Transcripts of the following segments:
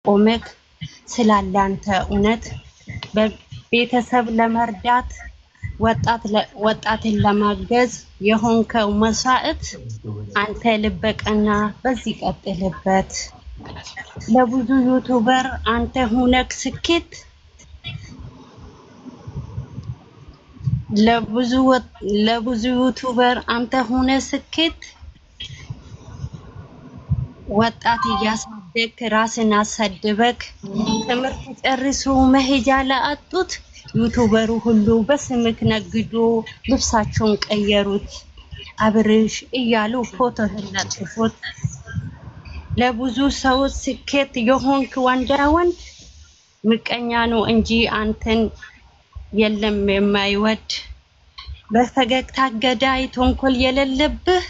ቆመክ ስላለ አንተ እውነት በቤተሰብ ለመርዳት ወጣትን ለማገዝ የሆንከው መስዋዕት አንተ ልበቀና በዚህ ቀጥልበት። ለብዙ ዩቱበር አንተ ሁነክ ስኬት፣ ለብዙ ዩቱበር አንተ ሁነ ስኬት፣ ወጣት እያሳደግክ ራስን አሰድበክ ትምህርት ጨርሶ መሄጃ ለአጡት ዩቱበሩ ሁሉ በስምክ ነግዶ ልብሳቸውን ቀየሩት። አብርሽ እያሉ ፎቶህን ለጥፉት። ለብዙ ሰው ስኬት የሆንክ ወንዳ ወንድ፣ ምቀኛ ነው እንጂ አንተን የለም የማይወድ። በፈገግታ ገዳይ ተንኮል የሌለብህ፣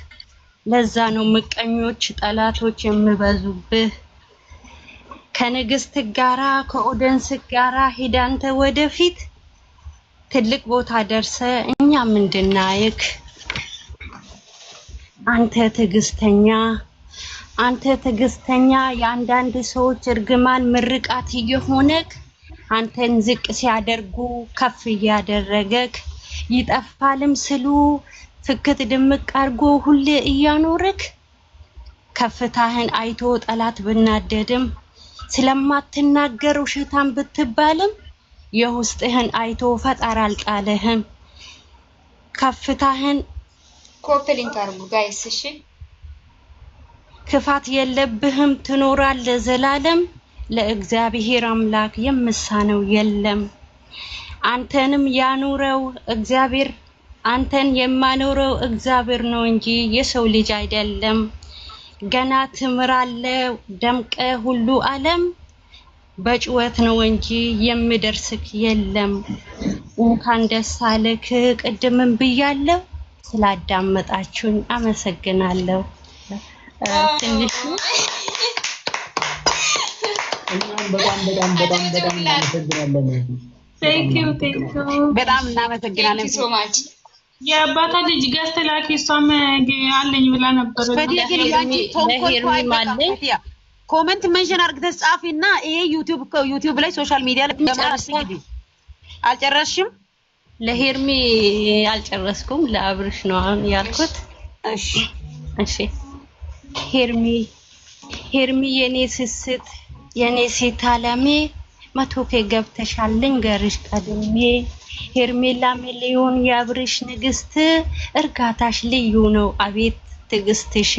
ለዛ ነው ምቀኞች ጠላቶች የሚበዙብህ። ከንግስት ጋራ ከኦደንስ ጋራ ሂድ አንተ ወደፊት ትልቅ ቦታ ደርሰ እኛም እንድናይክ። አንተ ትዕግስተኛ፣ አንተ ትዕግስተኛ፣ የአንዳንድ ሰዎች እርግማን ምርቃት እየሆነክ አንተን ዝቅ ሲያደርጉ ከፍ እያደረገክ ይጠፋልም ስሉ ፍክት ድምቅ አድርጎ ሁሌ እያኖርክ፣ ከፍታህን አይቶ ጠላት ብናደድም ስለማትናገር ውሸታም ብትባልም የውስጥህን አይቶ ፈጣሪ አልጣለህም። ከፍታህን ኮፒ ሊንክ አድርጉ ጋይስ። እሺ ክፋት የለብህም ትኖራለህ ዘላለም። ለእግዚአብሔር አምላክ የምሳነው የለም። አንተንም ያኑረው እግዚአብሔር፣ አንተን የማኖረው እግዚአብሔር ነው እንጂ የሰው ልጅ አይደለም። ገና ትምራለህ ደምቀ ሁሉ ዓለም በጩኸት ነው እንጂ የሚደርስክ የለም። እንኳን ደስ አለክ። ቅድምም ብያለሁ። ስላዳመጣችሁኝ አመሰግናለሁ። ትንሽ እኛም በጣም በጣም በጣም በጣም እናመሰግናለን። Thank you, thank you. በጣም እናመሰግናለን። So much. የአባታ ልጅ ገዝተ ላኪ፣ እሷም አለኝ ብላ ነበር። ፈቲያ ግን ያንቺ ተንኮል እኮ ለሄርሚም አይበቃም። አለኝ። ፈቲያ comment mention አድርገሽ ጻፊና ይሄ ዩቲዩብ ላይ social media ላይ ጨርሳ አልጨረስሽም? ለሄርሚ አልጨረስኩም። ለአብርሽ ነው አሁን ያልኩት። እሺ። እሺ ሄርሚ፣ ሄርሚ የኔ ስስት የኔ ሴት አለሜ፣ 100K ገብተሻል ልንገርሽ ቀድሜ። ሄርሜላ ሚሊዮን የአብርሽ ንግስት፣ እርጋታሽ ልዩ ነው አቤት ትዕግስትሽ።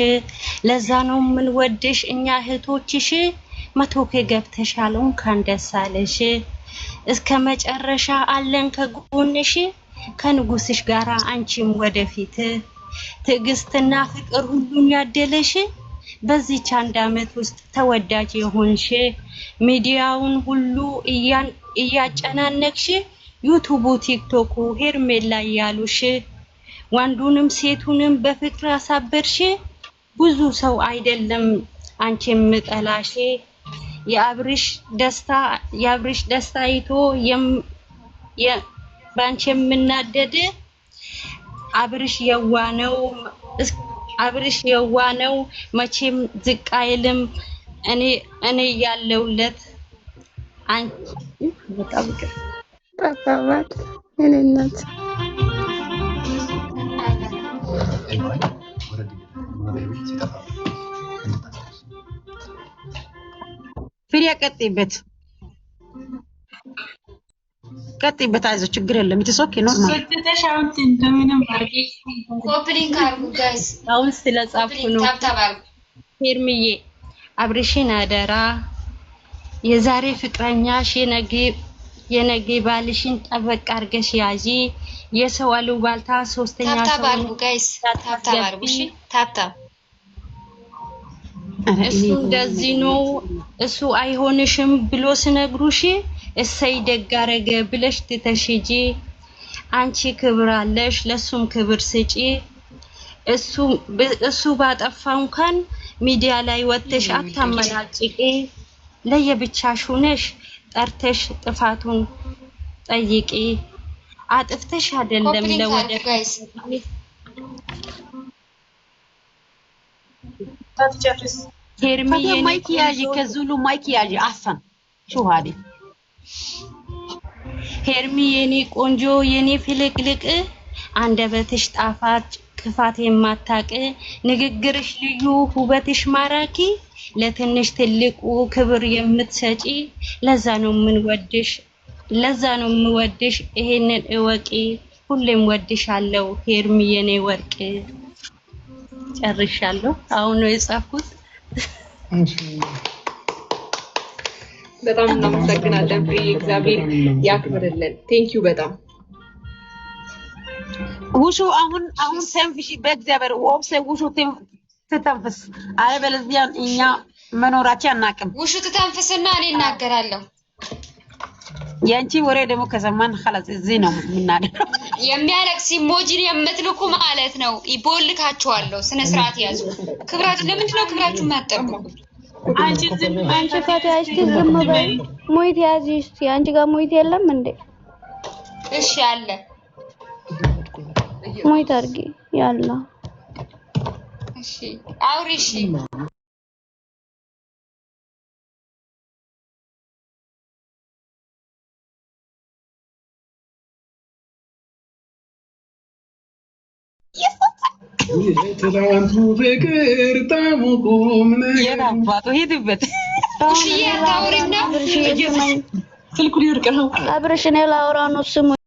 ለዛ ነው የምንወድሽ እኛ እህቶችሽ። 100K ገብተሻል እንኳን ደስ አለሽ። እስከ መጨረሻ አለን ከጎንሽ ከንጉስሽ ጋራ አንቺም ወደፊት። ትዕግስትና ፍቅር ሁሉን ያደለሽ በዚች አንድ አመት ውስጥ ተወዳጅ የሆንሽ ሚዲያውን ሁሉ እያጨናነቅሽ ዩቱቡ ቲክቶኩ ሄርሜላ እያሉሽ ወንዱንም ሴቱንም በፍቅር አሳበድሽ። ብዙ ሰው አይደለም አንቺ የምጠላሽ። የአብርሽ ደስታ አይቶ በአንቺ የምናደድ። አብርሽ የዋ ነው፣ አብርሽ የዋ ነው፣ መቼም ዝቅ አይልም። እኔ ያለውለት አንቺ በጣም ይቅር። ጠባባት የኔ እናት። ፍሪያ ቀጥይበት፣ ቀጥይበት። አይዞህ ችግር የለም። It's okay, normal. ሰጥተሽ አሁን እንደምንም አድርጌ copy link አድርጉ guys። አሁን ስለጻፍኩ ነው። Tap tap አድርጉ። ሄርምዬ አብርሽን አደራ የዛሬ ፍቅረኛሽ የነገ ባልሽን ጠበቅ አድርገሽ ያዢ። የሰው አሉባልታ ሶስተኛ Tap tap ሰውን አድርጉ guys። Tap tap አድርጉ። እሺ tap tap. እሱ እንደዚህ ነው እሱ አይሆንሽም ብሎ ስነግሩሽ እሰይ ደግ አደረገ ብለሽ ትተሽ ሂጂ። አንቺ ክብር አለሽ፣ ለሱም ክብር ስጪ። እሱ ባጠፋ እንኳን ሚዲያ ላይ ወጥተሽ አታመናጭቂ። ለየብቻሽ ሁነሽ ጠርተሽ ጥፋቱን ጠይቂ። አጥፍተሽ አይደለም copy link አድርጉ ለወደፊት guys። ታትጨርስ። ሄርሚ ፈቲያ የኔ mic ያዢ፣ ቆንጆ ከዙሉ mic ያዢ። አሰን شو هذه ሄርሚ የኔ ቆንጆ የኔ ፍልቅልቅ፣ አንደበትሽ ጣፋጭ ክፋት የማታቅ፣ ንግግርሽ ልዩ ውበትሽ ማራኪ፣ ለትንሽ ትልቁ ክብር የምትሰጪ፣ ለዛ ነው የምንወድሽ፣ ለዛ ነው የምወድሽ። ይሄንን እወቂ። ሁሌም ወድሻለሁ ሄርሚ የኔ ወርቅ። ጨርሻለሁ። አሁን ነው የጻፍኩት። እሺ፣ በጣም በጣም በጣም እናመሰግናለን በጣም ፍሬ፣ በጣም እግዚአብሔር በጣም እናመሰግናለን። ያክብርልን። Thank you በጣም። ውሹ አሁን አሁን ተንፍሺ፣ በእግዚአብሔር ወብሰ ውሹ ትተንፍስ፣ አለበለዚያ እኛ መኖራችን አናውቅም። ውሹ ትተንፍስና እኔ እናገራለሁ። የአንቺ ወሬ ደግሞ ከሰማን خلاص እዚህ ነው የምናደርገው። የሚያለቅስ emoji ን የምትልኩ ማለት ነው ይቦልካችኋለሁ። ስነ ስርዓት ያዙ። ክብራችሁ ለምንድን ነው ክብራችሁ የማትጠብቁት? አንቺ ዝም በይ አንቺ ፈቲያ እስቲ ዝም በይ። mute ያዚ እስቲ። አንቺ ጋር mute የለም እንዴ? እሺ አለ። mute አድርጊ። ያላ እሺ አውሪ። እሺ የትላንቱ ፍቅር ጣሙ ቁም የት ነገር አባቱ ሂድበት። ውሽዬ አታውሪም ነው? አብርሽ ስማኝ፣ ስልኩ ሊወድቅ ነው። አብርሽ እኔ ላውራ ነው ስሙኝ።